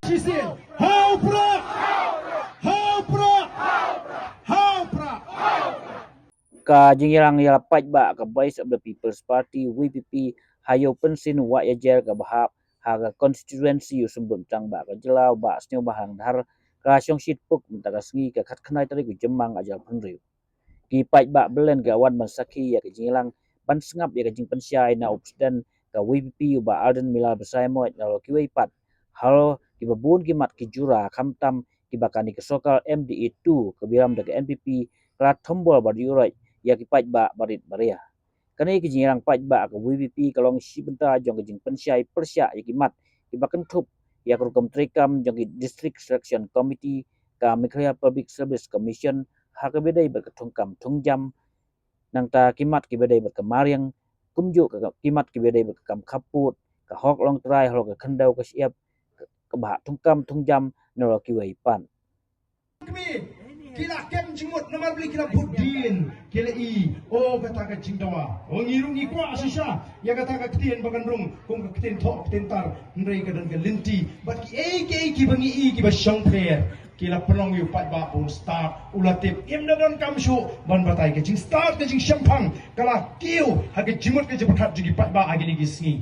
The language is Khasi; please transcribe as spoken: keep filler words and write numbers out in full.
Shisien, ha u Prah! Ha u Prah! Ha u Prah! Ka jingïalang ïa la paidbah ka Voice of the People's Party, V P P, ha ïew pynsien Wahïajer kaba hap ha ka constituency u Symbud Tang ba ka jylla u Bah Sniawbhalang Dhar, ka la shong shit puk mynta ka sngi ka khatkhyndai tarik u Jymmang ar hajar arphew hynriew. Ki paidbah Belen ki la wan ban sakhi ïa ka jingïalang ban sngap ïa ka jingpynshai na u President ka V P P u Bah Ardent Miller Basaiawmoit nalor kiwei pat. Halor kiba bun ki mat ki jura khamtam kiba kane ka sorkar M D A two ka biram da ka N P P ka la thombor bad ïuhroit ïa ki paidbah barit baria. Kane ka jingïalang paidbah ka V P P ka long shi bynta jong ka jingpynshai pyrshah ïa ki mat kiba kynthup ïa ka rukom treikam jong ki District Selection Committee, ka Meghalaya Public Service Commission, ha kaba ïadei bad ka thungkam thungjam, nangta ki mat kiba ïadei bad ka mariang, kumjuh ka, ki mat kiba ïadei bad ka kam khappud, ka hok longtrai halor ka khyndew ka shyiap, ka, kaba hap thungkam thungjam nalor kiwei pat. Kmie, ki la kem jingmut namar balei ki la bud dien, ki la i, o kata ka jingdawa. O ngi ruh ngi kwah shisha ïa kata ka ktien ba kan rung kum ka ktien thoh ktien tar, hynrei ka don ka lynti. Bad kiei kiei kiba ngi i kiba shongpher, ki la pynlong ïa u paidbah ba un stad, u la tip, im da don kam shuh ban batai. Ka jingstad ka jingshemphang ka la kiew ha ka jingmut ka jingpyrkhat jong ki paidbah ha kine ki sngi.